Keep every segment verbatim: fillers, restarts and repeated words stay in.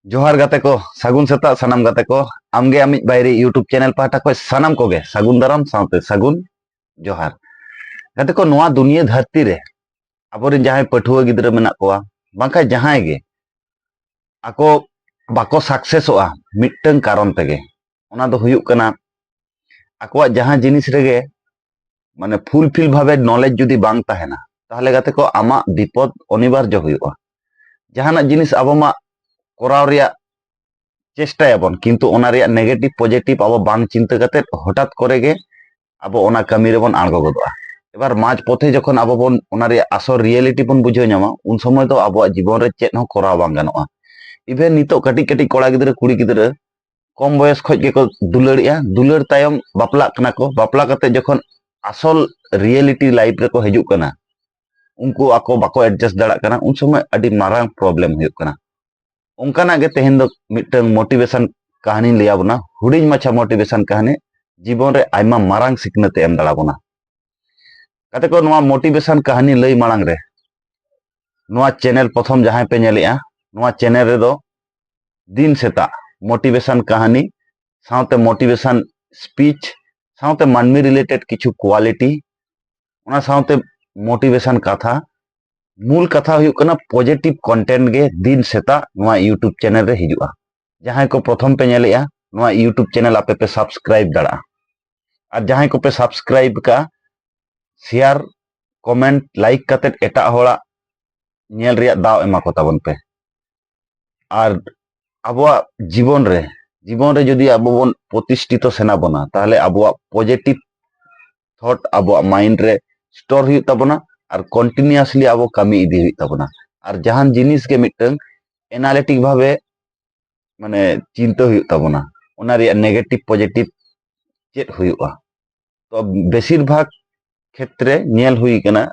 ᱡᱚᱦᱟᱨ ᱜᱟᱛᱮ ᱠᱚ, ᱥᱟᱹᱜᱩᱱ ᱥᱮᱛᱟᱜ ᱥᱟᱱᱟᱢ ᱜᱟᱛᱮ ᱠᱚ᱾ ᱟᱢᱜᱮ ᱟᱢᱤᱡ ᱵᱟᱭᱨᱤ YouTube ᱪᱮᱱᱮᱞ ᱯᱟᱦᱴᱟ ᱠᱷᱚᱱ ᱥᱟᱱᱟᱢ ᱠᱚᱜᱮ ᱥᱟᱹᱜᱩᱱ ᱫᱟᱨᱟᱢ ᱥᱟᱶᱛᱮ ᱥᱟᱹᱜᱩᱱ ᱡᱚᱦᱟᱨ᱾ ᱜᱟᱛᱮ ᱠᱚ, ᱱᱚᱣᱟ ᱫᱩᱱᱤᱭᱟᱹ ᱫᱷᱟᱹᱨᱛᱤ ᱨᱮ ᱟᱵᱚᱨᱮᱱ ᱡᱟᱦᱟᱸᱭ ᱯᱟᱹᱴᱷᱩᱣᱟᱹ ᱜᱤᱫᱽᱨᱟᱹ ᱢᱮᱱᱟᱜ ᱠᱚᱣᱟ, ᱵᱟᱝᱠᱷᱟᱱ ᱡᱟᱦᱟᱸᱭ ᱜᱮ, ᱟᱠᱚ ᱵᱟᱠᱚ ᱥᱟᱠᱥᱮᱥᱚᱜᱼᱟ ᱢᱤᱫᱴᱟᱝ ᱠᱟᱨᱚᱱ ᱛᱮᱜᱮ᱾ ᱚᱱᱟ ᱫᱚ ᱦᱩᱭᱩᱜ ᱠᱟᱱᱟ, ᱟᱠᱚᱣᱟᱜ ᱡᱟᱦᱟᱸ ᱡᱤᱱᱤᱥ ᱨᱮᱜᱮ ᱢᱟᱱᱮ ᱯᱷᱩᱞᱯᱷᱤᱞ ᱵᱷᱟᱵᱮ ᱱᱚᱞᱮᱡᱽ ᱡᱩᱫᱤ ᱵᱟᱝ ᱛᱟᱦᱮᱱᱟ, ᱛᱟᱦᱚᱞᱮ ᱜᱟᱛᱮ ᱠᱚ, ᱟᱢᱟᱜ ᱵᱤᱯᱚᱫ ᱚᱱᱤᱵᱟᱨᱡᱚ ᱦᱩᱭᱩᱜᱼᱟ᱾ ᱡᱟᱦᱟᱱᱟᱜ ᱡᱤᱱᱤᱥ ᱟᱵᱚ ᱢᱟ ᱠᱚᱨᱟᱣ ᱨᱮᱭᱟᱜ ᱪᱮᱥᱴᱟᱭᱟᱵᱚᱱ, ᱠᱤᱱᱛᱩ ᱚᱱᱟ ᱨᱮᱭᱟᱜ ᱱᱮᱜᱮᱴᱤᱵᱷ ᱯᱚᱡᱮᱴᱤᱵᱷ ᱟᱵᱚ ᱵᱟᱝ ᱪᱤᱱᱛᱟᱹ ᱠᱟᱛᱮᱫ ᱦᱚᱴᱟᱛ ᱠᱚᱨᱮ ᱜᱮ ᱟᱵᱚ ᱚᱱᱟ ᱠᱟᱹᱢᱤ ᱨᱮᱵᱚᱱ ᱟᱬᱜᱚ ᱜᱚᱫᱚᱜᱼᱟ᱾ ᱮᱵᱟᱨ ᱢᱟᱡᱽ ᱯᱚᱛᱷᱮ ᱡᱚᱠᱷᱚᱱ ᱟᱵᱚ ᱵᱚᱱ ᱚᱱᱟ ᱨᱮᱭᱟᱜ ᱟᱥᱚᱞ ᱨᱤᱭᱮᱞᱤᱴᱤ ᱵᱚᱱ ᱵᱩᱡᱷᱟᱹᱣ ᱧᱟᱢᱟ, ᱩᱱ ᱥᱚᱢᱚᱭ ᱫᱚ ᱟᱵᱚᱣᱟᱜ ᱡᱤᱵᱚᱱ ᱨᱮ ᱪᱮᱫ ᱦᱚᱸ ᱠᱚᱨᱟᱣ ᱵᱟᱝ ᱜᱟᱱᱚᱜᱼᱟ᱾ ᱤᱵᱷᱮᱱ ᱱᱤᱛᱚᱜ ᱠᱟᱹᱴᱤᱡ ᱠᱟᱹᱴᱤᱡ ᱠᱚᱲᱟ ᱜᱤᱫᱽᱨᱟᱹ, ᱠᱩᱲᱤ ᱜᱤᱫᱽᱨᱟᱹ ᱠᱚᱢ ᱵᱚᱭᱚᱥ ᱠᱷᱚᱱ ᱜᱮᱠᱚ ᱫᱩᱞᱟᱹᱲᱮᱜᱼᱟ, ᱫᱩᱞᱟᱹᱲ ᱛᱟᱭᱚᱢ ᱵᱟᱯᱞᱟᱜ ᱠᱟᱱᱟ ᱠᱚ, ᱵᱟᱯᱞᱟ ᱠᱟᱛᱮ ᱡᱚᱠᱷᱚᱱ ᱟᱥᱚᱞ ᱨᱤᱭᱮᱞᱤᱴᱤ ᱞᱟᱭᱤᱯᱷ ᱨᱮᱠᱚ ᱦᱤᱡᱩᱜ ᱠᱟᱱᱟ, ᱩᱱᱠᱩ ᱟᱠᱚ ᱵᱟᱠᱚ ᱮᱰᱡᱟᱥᱴ ᱫᱟᱲᱮᱭᱟᱜ ᱠᱟᱱᱟ, ᱩᱱ ᱥᱚᱢᱚᱭ ᱟᱹᱰᱤ ᱢᱟᱨᱟᱝ ᱯᱨᱚᱵᱞᱮᱢ ᱦᱩᱭᱩᱜ ᱠᱟᱱᱟ᱾ ᱚᱱᱠᱟᱱᱟᱜ ᱜᱮ ᱛᱮᱦᱮᱧ ᱫᱚ ᱢᱤᱫᱴᱟᱝ ᱢᱳᱴᱤᱵᱷᱮᱥᱚᱱ ᱠᱟᱹᱦᱱᱤᱧ ᱞᱟᱹᱭ ᱟᱵᱚᱱᱟ, ᱦᱩᱰᱤᱧ ᱢᱟᱪᱷᱟ ᱢᱳᱴᱤᱵᱷᱮᱥᱚᱱ ᱠᱟᱹᱦᱱᱤ, ᱡᱤᱵᱚᱱ ᱨᱮ ᱟᱭᱢᱟ ᱢᱟᱨᱟᱝ ᱥᱤᱠᱷᱱᱟᱹᱛ ᱮ ᱮᱢ ᱫᱟᱲᱮ ᱟᱵᱚᱱᱟ᱾ ᱜᱟᱛᱮ ᱠᱚ, ᱱᱚᱣᱟ ᱢᱳᱴᱤᱵᱷᱮᱥᱚᱱ ᱠᱟᱹᱦᱱᱤ ᱞᱟᱹᱭ ᱢᱟᱲᱟᱝ ᱨᱮ, ᱱᱚᱣᱟ ᱪᱮᱱᱮᱞ ᱯᱨᱚᱛᱷᱚᱢ ᱡᱟᱦᱟᱸᱭ ᱯᱮ ᱧᱮᱞᱮᱜᱼᱟ, ᱱᱚᱣᱟ ᱪᱮᱱᱮᱞ ᱨᱮᱫᱚ ᱫᱤᱱ ᱥᱮᱛᱟᱜ ᱢᱳᱴᱤᱵᱷᱮᱥᱚᱱ ᱠᱟᱹᱦᱱᱤ ᱥᱟᱶᱛᱮ ᱢᱳᱴᱤᱵᱷᱮᱥᱚᱱ ᱥᱯᱤᱪ ᱥᱟᱶᱛᱮ ᱢᱟᱹᱱᱢᱤ ᱨᱤᱞᱮᱴᱮᱰ ᱠᱤᱪᱷᱩ ᱠᱳᱣᱟᱞᱤᱴᱤ, ᱚᱱᱟ ᱥᱟᱶᱛᱮ ᱢᱳᱴᱤᱵᱷᱮᱥᱚᱱ ᱠᱟᱛᱷᱟ, ᱢᱩᱞ ᱠᱟᱛᱷᱟ ᱦᱩᱭᱩᱜ ᱠᱟᱱᱟ ᱯᱚᱡᱮᱴᱤᱵᱷ ᱠᱚᱱᱴᱮᱱᱴ ᱜᱮ ᱫᱤᱱ ᱥᱮᱛᱟᱜ ᱱᱚᱣᱟ YouTube ᱪᱮᱱᱮᱞ ᱨᱮ ᱦᱤᱡᱩᱜᱼᱟ᱾ ᱡᱟᱦᱟᱸᱭ ᱠᱚ ᱯᱨᱚᱛᱷᱚᱢ ᱯᱮ ᱧᱮᱞᱮᱜᱼᱟ, ᱱᱚᱣᱟ YouTube ᱪᱮᱱᱮᱞ ᱟᱯᱮ ᱯᱮ ᱥᱟᱵᱥᱠᱨᱟᱭᱤᱵ ᱫᱟᱲᱮᱭᱟᱜᱼᱟ᱾ ᱟᱨ ᱡᱟᱦᱟᱸᱭ ᱠᱚᱯᱮ ᱥᱟᱵᱥᱠᱨᱟᱭᱤᱵ ᱠᱟᱜᱼᱟ, ᱥᱮᱭᱟᱨ, ᱠᱚᱢᱮᱱᱴ, ᱞᱟᱭᱤᱠ ᱠᱟᱛᱮᱫ ᱮᱴᱟᱜ ᱦᱚᱲᱟᱜ ᱧᱮᱞ ᱨᱮᱭᱟᱜ ᱫᱟᱣ ᱮᱢᱟ ᱠᱚ ᱛᱟᱵᱚᱱ ᱯᱮ᱾ ᱟᱨ ᱟᱵᱚᱣᱟᱜ ᱡᱤᱵᱚᱱ ᱨᱮ, ᱡᱤᱵᱚᱱ ᱨᱮ ᱡᱩᱫᱤ ᱟᱵᱚ ᱵᱚᱱ ᱯᱨᱚᱛᱤᱥᱴᱷᱤᱛᱚ ᱥᱟᱱᱟ ᱵᱚᱱᱟ, ᱛᱟᱦᱚᱞᱮ ᱟᱵᱚᱣᱟᱜ ᱯᱚᱡᱮᱴᱤᱵᱷ ᱛᱷᱚᱴ ᱟᱵᱚᱣᱟᱜ ᱢᱟᱭᱤᱱᱰ ᱨᱮ ᱥᱴᱳᱨ ᱦᱩᱭᱩᱜ ᱛᱟᱵᱚᱱᱟ ᱟᱨ ᱠᱚᱱᱴᱤᱱᱤᱭᱩᱥᱞᱤ ᱟᱵᱚ ᱠᱟᱹᱢᱤ ᱤᱫᱤ ᱦᱩᱭᱩᱜ ᱛᱟᱵᱚᱱᱟ᱾ ᱟᱨ ᱡᱟᱦᱟᱱ ᱡᱤᱱᱤᱥ ᱜᱮ ᱢᱤᱫᱴᱟᱝ ᱮᱱᱟᱞᱤᱴᱤᱠ ᱵᱷᱟᱵᱮ ᱢᱟᱱᱮ ᱪᱤᱱᱛᱟᱹ ᱦᱩᱭᱩᱜ ᱛᱟᱵᱚᱱᱟ, ᱚᱱᱟ ᱨᱮᱭᱟᱜ ᱱᱮᱜᱮᱴᱤᱵᱷ ᱯᱚᱡᱮᱴᱤᱵᱷ ᱪᱮᱫ ᱦᱩᱭᱩᱜᱼᱟ᱾ ᱛᱚ ᱵᱮᱥᱤᱨ ᱵᱷᱟᱜᱽ ᱠᱷᱮᱛᱨᱮ ᱧᱮᱞ ᱦᱩᱭ ᱠᱟᱱᱟ,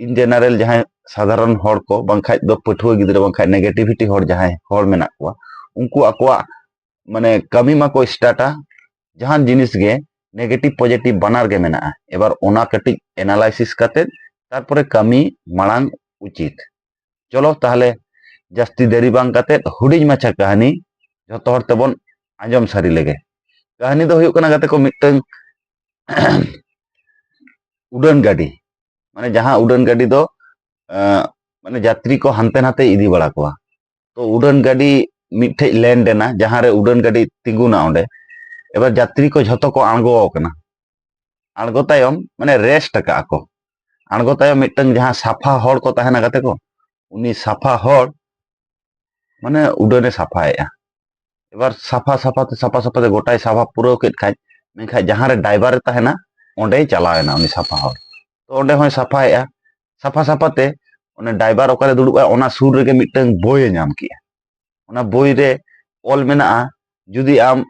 ᱤᱱ ᱡᱮᱱᱟᱨᱮᱞ ᱡᱟᱦᱟᱸᱭ ᱥᱟᱫᱷᱟᱨᱚᱱ ᱦᱚᱲ ᱠᱚ, ᱵᱟᱝᱠᱷᱟᱡ ᱫᱚ ᱯᱟᱹᱴᱷᱩᱣᱟᱹ ᱜᱤᱫᱽᱨᱟᱹ, ᱵᱟᱝᱠᱷᱟᱡ ᱱᱮᱜᱮᱴᱤᱵᱷᱤᱴᱤ ᱦᱚᱲ ᱡᱟᱦᱟᱸᱭ ᱦᱚᱲ ᱢᱮᱱᱟᱜ ᱠᱚᱣᱟ, ᱩᱱᱠᱩ ᱟᱠᱚᱣᱟᱜ ᱢᱟᱱᱮ ᱠᱟᱹᱢᱤ ᱢᱟᱠᱚ ᱥᱴᱟᱨᱴᱟ, ᱡᱟᱦᱟᱱ ᱡᱤᱱᱤᱥ ᱜᱮ ᱱᱮᱜᱮᱴᱤᱵᱷ ᱯᱚᱡᱮᱴᱤᱵᱷ ᱵᱟᱱᱟᱨ ᱜᱮ ᱢᱮᱱᱟᱜᱼᱟ᱾ ᱮᱵᱟᱨ ᱚᱱᱟ ᱠᱟᱹᱴᱤᱡ ᱮᱱᱟᱞᱟᱭᱥᱤᱥ ᱠᱟᱛᱮᱫ ᱛᱟᱨᱯᱚᱨᱮ ᱠᱟᱹᱢᱤ ᱢᱟᱲᱟᱝ ᱩᱪᱤᱛ᱾ ᱪᱚᱞᱚ ᱛᱟᱦᱚᱞᱮ ᱡᱟᱹᱥᱛᱤ ᱫᱮᱨᱤ ᱵᱟᱝ ᱠᱟᱛᱮᱫ ᱦᱩᱰᱤᱧ ᱢᱟᱪᱷᱟ ᱠᱟᱹᱦᱱᱤ ᱡᱷᱚᱛᱚ ᱦᱚᱲ ᱛᱮᱵᱚᱱ ᱟᱸᱡᱚᱢ ᱥᱟᱹᱨᱤ ᱞᱮᱜᱮ᱾ ᱠᱟᱹᱦᱱᱤ ᱫᱚ ᱦᱩᱭᱩᱜ ᱠᱟᱱᱟ, ᱜᱟᱛᱮ ᱠᱚ, ᱢᱤᱫᱴᱟᱝ ᱩᱰᱟᱹᱱ ᱜᱟᱹᱰᱤ, ᱢᱟᱱᱮ ᱡᱟᱦᱟᱸ ᱩᱰᱟᱹᱱ ᱜᱟᱹᱰᱤ ᱫᱚ ᱮᱸ, ᱢᱟᱱᱮ ᱡᱟᱛᱨᱤ ᱠᱚ ᱦᱟᱱᱛᱮ ᱱᱟᱛᱮ ᱤᱫᱤ ᱵᱟᱲᱟ ᱠᱚᱣᱟ᱾ ᱛᱚ ᱩᱰᱟᱹᱱ ᱜᱟᱹᱰᱤ ᱢᱤᱫᱴᱷᱮᱡ ᱞᱮᱱᱰ ᱮᱱᱟ, ᱡᱟᱦᱟᱸ ᱨᱮ ᱩᱰᱟᱹᱱ ᱜᱟᱹᱰᱤ ᱛᱤᱸᱜᱩᱱᱟ ᱚᱸᱰᱮ᱾ ᱮᱵᱟᱨ ᱡᱟᱛᱨᱤ ᱠᱚ ᱡᱷᱚᱛᱚ ᱠᱚ ᱟᱬᱜᱚ ᱟᱠᱟᱱᱟ᱾ ᱟᱬᱜᱚ ᱛᱟᱭᱚᱢ ᱢᱟᱱᱮ ᱨᱮᱥᱴ ᱟᱠᱟᱜᱼᱟ ᱠᱚ᱾ ᱟᱬᱜᱚ ᱛᱟᱭᱚᱢ ᱢᱤᱫᱴᱟᱝ ᱡᱟᱦᱟᱸ ᱥᱟᱯᱷᱟ ᱦᱚᱲ ᱠᱚ ᱛᱟᱦᱮᱱᱟ, ᱜᱟᱛᱮ ᱠᱚ, ᱩᱱᱤ ᱥᱟᱯᱷᱟ ᱦᱚᱲ ᱢᱟᱱᱮ ᱩᱰᱟᱹᱱᱮ ᱥᱟᱯᱷᱟᱭᱮᱜᱼᱟ᱾ ᱮᱵᱟᱨ ᱥᱟᱯᱷᱟ ᱥᱟᱯᱷᱟ ᱛᱮ, ᱥᱟᱯᱷᱟ ᱥᱟᱯᱷᱟ ᱛᱮ ᱜᱚᱴᱟᱭ ᱥᱟᱯᱷᱟ ᱯᱩᱨᱟᱹᱣ ᱠᱮᱫ ᱠᱷᱟᱡ, ᱢᱮᱱᱠᱷᱟᱱ ᱡᱟᱦᱟᱸ ᱨᱮ ᱰᱟᱭᱵᱟᱨᱮ ᱛᱟᱦᱮᱱᱟ, ᱚᱸᱰᱮᱭ ᱪᱟᱞᱟᱣ ᱮᱱᱟ ᱩᱱᱤ ᱥᱟᱯᱷᱟ ᱦᱚᱲ᱾ ᱛᱚ ᱚᱸᱰᱮ ᱦᱚᱸᱭ ᱥᱟᱯᱷᱟᱭᱮᱜᱼᱟ᱾ ᱥᱟᱯᱷᱟ ᱥᱟᱯᱷᱟ ᱛᱮ ᱚᱱᱮ ᱰᱟᱭᱵᱟᱨ ᱚᱠᱟᱨᱮ ᱫᱩᱲᱩᱵᱼᱟ, ᱚᱱᱟ ᱥᱩᱨ ᱨᱮᱜᱮ ᱢᱤᱫᱴᱟᱝ ᱵᱳᱭᱮ ᱧᱟᱢ ᱠᱮᱜᱼᱟ᱾ ᱚᱱᱟ ᱵᱳᱭ ᱨᱮ ᱚᱞ ᱢᱮᱱᱟᱜᱼᱟ, ᱡᱩᱫᱤ ᱟᱢ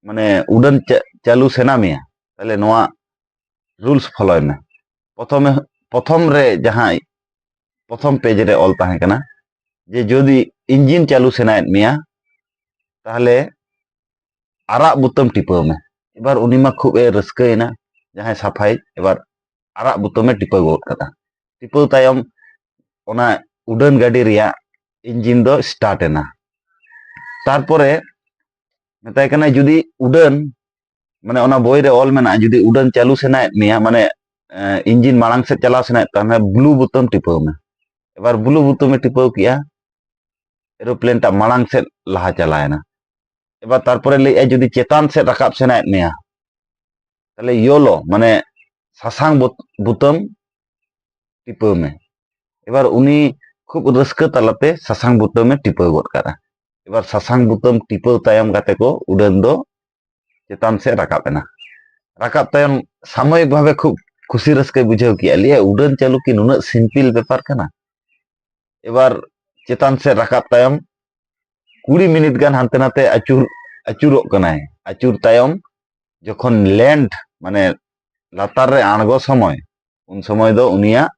ᱢᱟᱱᱮ ᱩᱰᱟᱹᱱ ᱪᱟ-, ᱪᱟᱹᱞᱩ ᱥᱟᱱᱟ ᱢᱮᱭᱟ, ᱛᱟᱦᱞᱮ ᱱᱚᱣᱟ ᱨᱩᱞᱥ ᱯᱷᱚᱞᱳᱭ ᱢᱮ᱾ ᱯᱨᱚᱛᱷᱚᱢᱮ, ᱯᱨᱚᱛᱷᱚᱢ ᱨᱮ ᱡᱟᱦᱟᱸ ᱯᱨᱚᱛᱷᱚᱢ ᱯᱮᱡᱽ ᱨᱮ ᱚᱞ ᱛᱟᱦᱮᱸ ᱠᱟᱱᱟ ᱡᱮ ᱡᱩᱫᱤ ᱤᱧᱡᱤᱱ ᱪᱟᱹᱞᱩ ᱥᱟᱱᱟᱭᱮᱫ ᱢᱮᱭᱟ, ᱛᱟᱦᱞᱮ ᱟᱨᱟᱜ ᱵᱩᱛᱟᱹᱢ ᱴᱤᱯᱟᱹᱣ ᱢᱮ᱾ ᱮᱵᱟᱨ ᱩᱱᱤ ᱢᱟ ᱠᱷᱩᱵ ᱮ ᱨᱟᱹᱥᱠᱟᱹᱭᱮᱱᱟ, ᱡᱟᱦᱟᱸᱭ ᱥᱟᱯᱷᱟᱭᱤᱡ, ᱮᱵᱟᱨ ᱟᱨᱟᱜ ᱵᱩᱛᱟᱹᱢᱮ ᱴᱤᱯᱟᱹᱣ ᱜᱚᱫ ᱠᱟᱫᱟ᱾ ᱴᱤᱯᱟᱹᱣ ᱛᱟᱭᱚᱢ ᱚᱱᱟ ᱩᱰᱟᱹᱱ ᱜᱟᱹᱰᱤ ᱨᱮᱭᱟᱜ ᱤᱧᱡᱤᱱ ᱫᱚ ᱥᱴᱟᱨᱴ ᱮᱱᱟ᱾ ᱛᱟᱨᱯᱚᱨᱮ ᱢᱮᱛᱟᱭ ᱠᱟᱱᱟᱭ, ᱡᱩᱫᱤ ᱩᱰᱟᱹᱱ, ᱢᱟᱱᱮ ᱚᱱᱟ ᱵᱳᱭ ᱨᱮ ᱚᱞ ᱢᱮᱱᱟᱜᱼᱟ, ᱡᱩᱫᱤ ᱩᱰᱟᱹᱱ ᱪᱟᱹᱞᱩ ᱥᱟᱱᱟᱭᱮᱫ ᱢᱮᱭᱟ, ᱢᱟᱱᱮ ᱮᱸ, ᱤᱧᱡᱤᱱ ᱢᱟᱲᱟᱝ ᱥᱮᱫ ᱪᱟᱞᱟᱣ ᱥᱟᱱᱟᱭᱮᱫ ᱠᱟᱱ ᱢᱮᱭᱟ, ᱵᱞᱩ ᱵᱩᱛᱟᱹᱢ ᱴᱤᱯᱟᱹᱣ ᱢᱮ᱾ ᱮᱵᱟᱨ ᱵᱞᱩ ᱵᱩᱛᱟᱹᱢᱮ ᱴᱤᱯᱟᱹᱣ ᱠᱮᱜᱼᱟ, ᱮᱨᱳᱯᱞᱮᱱ ᱴᱟᱜ ᱢᱟᱲᱟᱝ ᱥᱮᱫ ᱞᱟᱦᱟ ᱪᱟᱞᱟᱣᱮᱱᱟ᱾ ᱮᱵᱟᱨ ᱛᱟᱨᱯᱚᱨᱮ ᱞᱟᱹᱭᱮᱫᱼᱟ, ᱡᱩᱫᱤ ᱪᱮᱛᱟᱱ ᱥᱮᱫ ᱨᱟᱠᱟᱵ ᱥᱟᱱᱟᱭᱮᱫ ᱢᱮᱭᱟ, ᱛᱟᱦᱞᱮ ᱭᱳᱞᱳ, ᱢᱟᱱᱮ ᱥᱟᱥᱟᱝ ᱵᱩᱛ-, ᱵᱩᱛᱟᱹᱢ ᱴᱤᱯᱟᱹᱣ ᱢᱮ᱾ ᱮᱵᱟᱨ ᱩᱱᱤ ᱠᱷᱩᱵ ᱨᱟᱹᱥᱠᱟᱹ ᱛᱟᱞᱟᱛᱮ ᱥᱟᱥᱟᱝ ᱵᱩᱛᱟᱹᱢᱮ ᱴᱤᱯᱟᱹᱣ ᱜᱚᱫ ᱠᱟᱫᱟ᱾ ᱮᱵᱟᱨ ᱥᱟᱥᱟᱝ ᱵᱩᱛᱟᱹᱢ ᱴᱤᱯᱟᱹᱣ ᱛᱟᱭᱚᱢ ᱜᱟᱛᱮ ᱠᱚ ᱩᱰᱟᱹᱱ ᱫᱚ ᱪᱮᱛᱟᱱ ᱥᱮᱫ ᱨᱟᱠᱟᱵ ᱮᱱᱟ᱾ ᱨᱟᱠᱟᱵ ᱛᱟᱭᱚᱢ ᱥᱟᱢᱚᱭᱤᱠ ᱵᱷᱟᱵᱮ ᱠᱷᱩᱵ ᱠᱷᱩᱥᱤ ᱨᱟᱹᱥᱠᱟᱹᱭ ᱵᱩᱡᱷᱟᱹᱣ ᱠᱮᱜᱼᱟ, ᱞᱟᱹᱭᱟ, "ᱩᱰᱟᱹᱱ ᱪᱟᱹᱞᱩ ᱠᱤ ᱱᱩᱱᱟᱹᱜ ᱥᱤᱢᱯᱤᱞ ᱵᱮᱯᱟᱨ ᱠᱟᱱᱟ?" ᱮᱵᱟᱨ ᱪᱮᱛᱟᱱ ᱥᱮᱫ ᱨᱟᱠᱟᱵ ᱛᱟᱭᱚᱢ ᱠᱩᱲᱤ ᱢᱤᱱᱤᱴ ᱜᱟᱱ ᱦᱟᱱᱛᱮ ᱱᱟᱛᱮ ᱟᱹᱪᱩᱨ, ᱟᱹᱪᱩᱨᱚᱜ ᱠᱟᱱᱟᱭ᱾ ᱟᱹᱪᱩᱨ ᱛᱟᱭᱚᱢ ᱡᱚᱠᱷᱚᱱ ᱞᱮᱱᱰ, ᱢᱟᱱᱮ ᱞᱟᱛᱟᱨ ᱨᱮ ᱟᱬᱜᱚ ᱥᱚᱢᱚᱭ, ᱩᱱ ᱥᱚᱢᱚᱭ ᱫᱚ ᱩᱱᱤᱭᱟᱜ,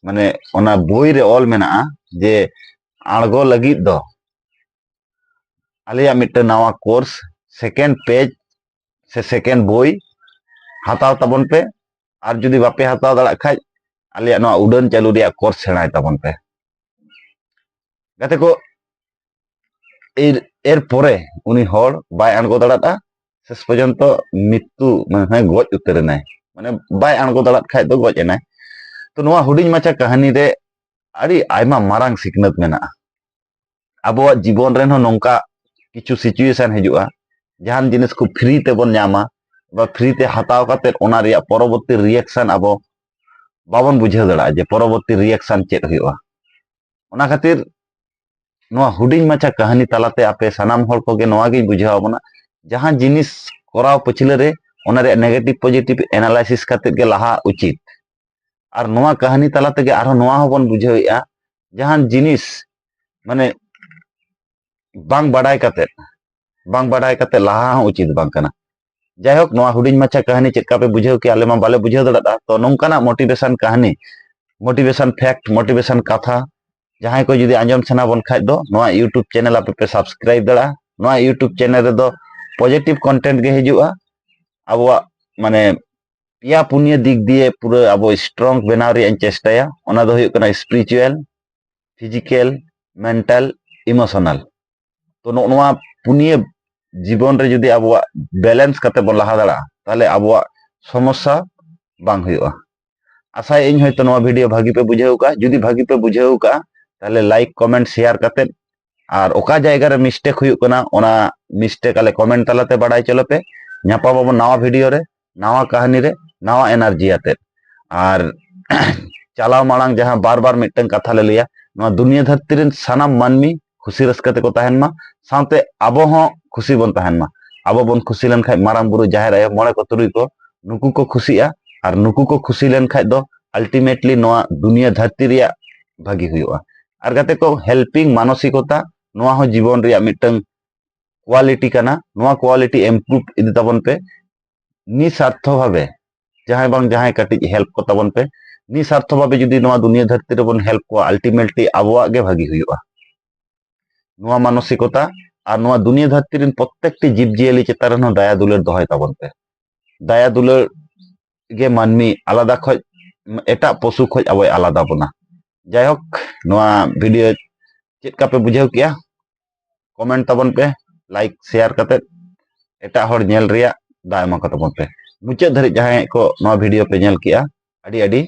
ᱢᱟᱱᱮ ᱚᱱᱟ ᱵᱳᱭ ᱨᱮ ᱚᱞ ᱢᱮᱱᱟᱜᱼᱟ ᱡᱮ ᱟᱬᱜᱚ ᱞᱟᱹᱜᱤᱫ ᱫᱚ ᱟᱞᱮᱭᱟᱜ ᱢᱤᱫᱴᱟᱝ ᱱᱟᱣᱟ ᱠᱳᱨᱥ, ᱥᱮᱠᱮᱱᱰ ᱯᱮᱡᱽ ᱥᱮ ᱥᱮᱠᱮᱱᱰ ᱵᱳᱭ ᱦᱟᱛᱟᱣ ᱛᱟᱵᱚᱱ ᱯᱮ, ᱟᱨ ᱡᱩᱫᱤ ᱵᱟᱯᱮ ᱦᱟᱛᱟᱣ ᱫᱟᱲᱮᱭᱟᱜ ᱠᱷᱟᱡ, ᱟᱞᱮᱭᱟᱜ ᱱᱚᱣᱟ ᱩᱰᱟᱹᱱ ᱪᱟᱹᱞᱩ ᱨᱮᱭᱟᱜ ᱠᱳᱨᱥ ᱥᱮᱬᱟᱭ ᱛᱟᱵᱚᱱ ᱯᱮ᱾ ᱜᱟᱛᱮ ᱠᱚ, ᱮᱨ ᱮᱨᱯᱚᱨᱮ ᱩᱱᱤ ᱦᱚᱲ ᱵᱟᱭ ᱟᱬᱜᱚ ᱫᱟᱲᱮᱭᱟᱜᱼᱟ᱾ ᱥᱮᱥ ᱯᱚᱨᱡᱚᱱᱛᱚ ᱢᱤᱛᱛᱩ, ᱢᱟᱱᱮ ᱜᱚᱡ ᱩᱛᱟᱹᱨ ᱮᱱᱟᱭ᱾ ᱢᱟᱱᱮ ᱵᱟᱭ ᱟᱬᱜᱚ ᱫᱟᱲᱮᱭᱟᱜ ᱠᱷᱟᱡ ᱫᱚ ᱜᱚᱡ ᱮᱱᱟᱭ᱾ ᱛᱚ ᱱᱚᱣᱟ ᱦᱩᱰᱤᱧ ᱢᱟᱪᱷᱟ ᱠᱟᱹᱦᱱᱤ ᱨᱮ ᱟᱹᱰᱤ ᱟᱭᱢᱟ ᱢᱟᱨᱟᱝ ᱥᱤᱠᱷᱱᱟᱹᱛ ᱢᱮᱱᱟᱜᱼᱟ᱾ ᱟᱵᱚᱣᱟᱜ ᱡᱤᱵᱚᱱ ᱨᱮᱱ ᱦᱚᱸ ᱱᱚᱝᱠᱟ ᱠᱤᱪᱷᱩ ᱥᱤᱪᱩᱭᱮᱥᱚᱱ ᱦᱤᱡᱩᱜᱼᱟ, ᱡᱟᱦᱟᱱ ᱡᱤᱱᱤᱥ ᱠᱚ ᱯᱷᱨᱤ ᱛᱮᱵᱚᱱ ᱧᱟᱢᱟ, ᱵᱟ ᱯᱷᱨᱤ ᱛᱮ ᱦᱟᱛᱟᱣ ᱠᱟᱛᱮ ᱚᱱᱟ ᱨᱮᱭᱟᱜ ᱯᱚᱨᱚᱵᱚᱨᱛᱤ ᱨᱤᱭᱮᱠᱥᱚᱱ ᱟᱵᱚ ᱵᱟᱵᱚᱱ ᱵᱩᱡᱷᱟᱹᱣ ᱫᱟᱲᱮᱭᱟᱜᱼᱟ ᱡᱮ ᱯᱚᱨᱚᱵᱚᱨᱛᱤ ᱨᱤᱭᱮᱠᱥᱚᱱ ᱪᱮᱫ ᱦᱩᱭᱩᱜᱼᱟ᱾ ᱚᱱᱟ ᱠᱷᱟᱹᱛᱤᱨ ᱱᱚᱣᱟ ᱦᱩᱰᱤᱧ ᱢᱟᱪᱷᱟ ᱠᱟᱹᱦᱱᱤ ᱛᱟᱞᱟᱛᱮ ᱟᱯᱮ ᱥᱟᱱᱟᱢ ᱦᱚᱲ ᱠᱚᱜᱮ ᱱᱚᱣᱟ ᱜᱤᱧ ᱵᱩᱡᱷᱟᱹᱣ ᱟᱵᱚᱱᱟ, ᱡᱟᱦᱟᱸ ᱡᱤᱱᱤᱥ ᱠᱚᱨᱟᱣ ᱯᱟᱹᱪᱷᱞᱟᱹ ᱨᱮ ᱚᱱᱟ ᱨᱮᱭᱟᱜ ᱱᱮᱜᱮᱴᱤᱵᱷ ᱯᱚᱡᱤᱴᱤᱵᱷ ᱮᱱᱟᱞᱟᱭᱥᱤᱥ ᱠᱟᱛᱮ ᱜᱮ ᱞᱟᱦᱟ ᱩᱪᱤᱛ᱾ ᱟᱨ ᱱᱚᱣᱟ ᱠᱟᱹᱦᱱᱤ ᱛᱟᱞᱟ ᱛᱮᱜᱮ ᱟᱨᱦᱚᱸ ᱱᱚᱣᱟ ᱦᱚᱸᱵᱚᱱ ᱵᱩᱡᱷᱟᱹᱣᱮᱫᱼᱟ, ᱡᱟᱦᱟᱱ ᱡᱤᱱᱤᱥ ᱢᱟᱱᱮ ᱵᱟᱝ ᱵᱟᱰᱟᱭ ᱠᱟᱛᱮ, ᱵᱟᱝ ᱵᱟᱰᱟᱭ ᱠᱟᱛᱮ ᱞᱟᱦᱟ ᱦᱚᱸ ᱩᱪᱤᱛ ᱵᱟᱝ ᱠᱟᱱᱟ᱾ ᱡᱟᱭᱦᱳᱠ, ᱱᱚᱣᱟ ᱦᱩᱰᱤᱧ ᱢᱟᱪᱷᱟ ᱠᱟᱹᱦᱱᱤ ᱪᱮᱫ ᱞᱮᱠᱟ ᱯᱮ ᱵᱩᱡᱷᱟᱹᱣ ᱠᱮᱜᱼᱟ, ᱟᱞᱮ ᱢᱟ ᱵᱟᱞᱮ ᱵᱩᱡᱷᱟᱹᱣ ᱫᱟᱲᱮᱭᱟᱜᱼᱟ᱾ ᱛᱚ ᱱᱚᱝᱠᱟᱱᱟᱜ ᱢᱳᱴᱤᱵᱷᱮᱥᱚᱱ ᱠᱟᱹᱦᱱᱤ, ᱢᱳᱴᱤᱵᱷᱮᱥᱚᱱ ᱯᱷᱮᱠᱴ, ᱢᱳᱴᱤᱵᱷᱮᱥᱚᱱ ᱠᱟᱛᱷᱟ ᱡᱟᱦᱟᱸᱭ ᱠᱚ ᱡᱩᱫᱤ ᱟᱸᱡᱚᱢ ᱥᱟᱱᱟ ᱵᱚᱱ ᱠᱷᱟᱡ ᱫᱚ ᱱᱚᱣᱟ YouTube ᱪᱮᱱᱮᱞ ᱟᱯᱮ ᱯᱮ ᱥᱟᱵᱥᱠᱨᱟᱭᱤᱵ ᱫᱟᱲᱮᱭᱟᱜᱼᱟ᱾ ᱱᱚᱣᱟ YouTube ᱪᱮᱱᱮᱞ ᱨᱮᱫᱚ ᱯᱚᱡᱤᱴᱤᱵᱷ ᱠᱚᱱᱴᱮᱱᱴ ᱜᱮ ᱦᱤᱡᱩᱜᱼᱟ᱾ ᱟᱵᱚᱣᱟᱜ ᱢᱟᱱᱮ ᱯᱮᱭᱟ ᱯᱩᱱᱭᱟᱹ ᱫᱤᱠ ᱫᱤᱭᱮ ᱯᱩᱨᱟᱹ ᱟᱵᱚ ᱥᱴᱨᱚᱝ ᱵᱮᱱᱟᱣ ᱨᱮᱭᱟᱜ ᱤᱧ ᱪᱮᱥᱴᱟᱭᱟ᱾ ᱚᱱᱟ ᱫᱚ ᱦᱩᱭᱩᱜ ᱠᱟᱱᱟ ᱥᱯᱤᱨᱤᱪᱩᱣᱟᱞ, ᱯᱷᱤᱡᱤᱠᱮᱞ, ᱢᱮᱱᱴᱟᱞ, ᱤᱢᱳᱥᱚᱱᱟᱞ᱾ ᱛᱚ ᱱᱚᱜᱼᱚ ᱱᱚᱣᱟ ᱯᱩᱱᱭᱟᱹ ᱡᱤᱵᱚᱱ ᱨᱮ ᱡᱩᱫᱤ ᱟᱵᱚᱣᱟᱜ ᱵᱮᱞᱮᱱᱥ ᱠᱟᱛᱮ ᱵᱚᱱ ᱞᱟᱦᱟ ᱫᱟᱲᱮᱭᱟᱜᱼᱟ, ᱛᱟᱦᱚᱞᱮ ᱟᱵᱚᱣᱟᱜ ᱥᱚᱢᱚᱥᱥᱟ ᱵᱟᱝ ᱦᱩᱭᱩᱜᱼᱟ᱾ ᱟᱥᱟᱭᱟᱹᱧ ᱦᱚᱭᱛᱳ ᱱᱚᱣᱟ ᱵᱷᱤᱰᱤᱭᱳ ᱵᱷᱟᱹᱜᱤ ᱯᱮ ᱵᱩᱡᱷᱟᱹᱣ ᱠᱟᱜᱼᱟ᱾ ᱡᱩᱫᱤ ᱵᱷᱟᱹᱜᱤ ᱯᱮ ᱵᱩᱡᱷᱟᱹᱣ ᱠᱟᱜᱼᱟ, ᱛᱟᱦᱚᱞᱮ ᱞᱟᱭᱤᱠ, ᱠᱚᱢᱮᱱᱴ, ᱥᱮᱭᱟᱨ ᱠᱟᱛᱮ, ᱟᱨ ᱚᱠᱟ ᱡᱟᱭᱜᱟ ᱨᱮ ᱢᱤᱥᱴᱮᱠ ᱦᱩᱭᱩᱜ ᱠᱟᱱᱟ, ᱚᱱᱟ ᱢᱤᱥᱴᱮᱠ ᱟᱞᱮ ᱠᱚᱢᱮᱱᱴ ᱛᱟᱞᱟᱛᱮ ᱵᱟᱲᱟᱭ ᱦᱚᱪᱚ ᱞᱮᱯᱮ᱾ ᱧᱟᱯᱟᱢ ᱟᱵᱚᱱ ᱱᱟᱣᱟ ᱵᱷᱤᱰᱤᱭᱳ ᱨᱮ, ᱱᱟᱣᱟ ᱠᱟᱹᱦᱱᱤ ᱨᱮ, ᱱᱟᱣᱟ ᱮᱱᱟᱨᱡᱤ ᱟᱛᱮ᱾ ᱟᱨ ᱪᱟᱞᱟᱣ ᱢᱟᱲᱟᱝ ᱡᱟᱦᱟᱸ ᱵᱟᱨ ᱵᱟᱨ ᱢᱤᱫᱴᱟᱝ ᱠᱟᱛᱷᱟ ᱞᱮ ᱞᱟᱹᱭᱟ, ᱱᱚᱣᱟ ᱫᱩᱱᱤᱭᱟᱹ ᱫᱷᱟᱹᱨᱛᱤ ᱨᱮᱱ ᱥᱟᱱᱟᱢ ᱢᱟᱹᱱᱢᱤ ᱠᱷᱩᱥᱤ ᱨᱟᱹᱥᱠᱟᱹ ᱛᱮᱠᱚ ᱛᱟᱦᱮᱱ ᱢᱟ, ᱥᱟᱶᱛᱮ ᱟᱵᱚ ᱦᱚᱸ ᱠᱷᱩᱥᱤ ᱵᱚᱱ ᱛᱟᱦᱮᱱ ᱢᱟ᱾ ᱟᱵᱚ ᱵᱚᱱ ᱠᱷᱩᱥᱤ ᱞᱮᱱᱠᱷᱟᱱ ᱢᱟᱨᱟᱝ ᱵᱩᱨᱩ, ᱡᱟᱦᱮᱨ ᱟᱭᱳ, ᱢᱚᱬᱮ ᱠᱚ, ᱛᱩᱨᱩᱭ ᱠᱚ, ᱱᱩᱠᱩ ᱠᱚ ᱠᱷᱩᱥᱤᱜᱼᱟ᱾ ᱟᱨ ᱱᱩᱠᱩ ᱠᱚ ᱠᱷᱩᱥᱤ ᱞᱮᱱᱠᱷᱟᱱ ᱫᱚ ᱟᱞᱴᱤᱢᱮᱴᱞᱤ ᱱᱚᱣᱟ ᱫᱩᱱᱤᱭᱟᱹ ᱫᱷᱟᱹᱨᱛᱤ ᱨᱮᱭᱟᱜ ᱵᱷᱟᱹᱜᱤ ᱦᱩᱭᱩᱜᱼᱟ᱾ ᱟᱨ ᱜᱟᱛᱮ ᱠᱚ, ᱦᱮᱞᱯᱤᱝ ᱢᱟᱱᱚᱥᱤᱠᱚᱛᱟ, ᱱᱚᱣᱟ ᱦᱚᱸ ᱡᱤᱵᱚᱱ ᱨᱮᱭᱟᱜ ᱢᱤᱫᱴᱟᱝ ᱠᱳᱣᱟᱞᱤᱴᱤ ᱠᱟᱱᱟ᱾ ᱱᱚᱣᱟ ᱠᱳᱣᱟᱞᱤᱴᱤ ᱤᱢᱯᱨᱩᱵᱷ ᱤᱫᱤ ᱛᱟᱵᱚᱱ ᱯᱮ᱾ ᱱᱤᱥᱟᱨᱛᱷᱚ ᱵᱷᱟᱵᱮ ᱡᱟᱦᱟᱸᱭ ᱵᱟᱝ ᱡᱟᱦᱟᱸᱭ ᱠᱟᱹᱴᱤᱡ ᱦᱮᱞᱯ ᱠᱚ ᱛᱟᱵᱚᱱ ᱯᱮ᱾ ᱱᱤᱥᱟᱨᱛᱷᱚ ᱵᱷᱟᱵᱮ ᱡᱩᱫᱤ ᱱᱚᱣᱟ ᱫᱩᱱᱤᱭᱟᱹ ᱫᱷᱟᱹᱨᱛᱤ ᱨᱮᱵᱚᱱ ᱦᱮᱞᱯ ᱠᱚᱣᱟ, ᱟᱞᱴᱤᱢᱮᱴᱞᱤ ᱟᱵᱚᱣᱟᱜ ᱜᱮ ᱵᱷᱟᱹᱜᱤ ᱦᱩᱭᱩᱜᱼᱟ᱾ ᱱᱚᱣᱟ ᱢᱟᱱᱚᱥᱤᱠᱚᱛᱟ ᱟᱨ ᱱᱚᱣᱟ ᱫᱩᱱᱤᱭᱟᱹ ᱫᱷᱟᱹᱨᱛᱤ ᱨᱮᱱ ᱯᱨᱚᱛᱛᱮᱠᱴᱤ ᱡᱤᱵᱽ ᱡᱤᱭᱟᱹᱞᱤ ᱪᱮᱛᱟᱱ ᱨᱮᱦᱚᱸ ᱫᱟᱭᱟ ᱫᱩᱞᱟᱹᱲ ᱫᱚᱦᱚᱭ ᱛᱟᱵᱚᱱ ᱯᱮ᱾ ᱫᱟᱭᱟ ᱫᱩᱞᱟᱹᱲ ᱜᱮ ᱢᱟᱹᱱᱢᱤ ᱟᱞᱟᱫᱟ ᱠᱷᱚᱡ, ᱮᱴᱟᱜ ᱯᱚᱥᱩ ᱠᱷᱚᱡ ᱟᱵᱚᱭ ᱟᱞᱟᱫᱟ ᱵᱚᱱᱟ᱾ ᱡᱟᱭᱦᱳᱠ, ᱱᱚᱣᱟ ᱵᱷᱤᱰᱤᱭᱳ ᱪᱮᱫ ᱞᱮᱠᱟ ᱯᱮ ᱵᱩᱡᱷᱟᱹᱣ ᱠᱮᱜᱼᱟ? ᱠᱚᱢᱮᱱᱴ ᱛᱟᱵᱚᱱ ᱯᱮ, ᱞᱟᱭᱤᱠ ᱥᱮᱭᱟᱨ ᱠᱟᱛᱮ ᱮᱴᱟᱜ ᱦᱚᱲ ᱧᱮᱞ ᱨᱮᱭᱟᱜ ᱫᱟᱣ ᱮᱢᱟ ᱠᱚ ᱛᱟᱵᱚᱱ ᱯᱮ᱾ ᱢᱩᱪᱟᱹᱫ ᱫᱷᱟᱹᱨᱤᱡ ᱡᱟᱦᱟᱸᱭ ᱠᱚ ᱱᱚᱣᱟ ᱵᱷᱤᱰᱤᱭᱳ ᱯᱮ ᱧᱮᱞ ᱠᱮᱜᱼᱟ, ᱟᱹᱰᱤ ᱟᱹᱰᱤ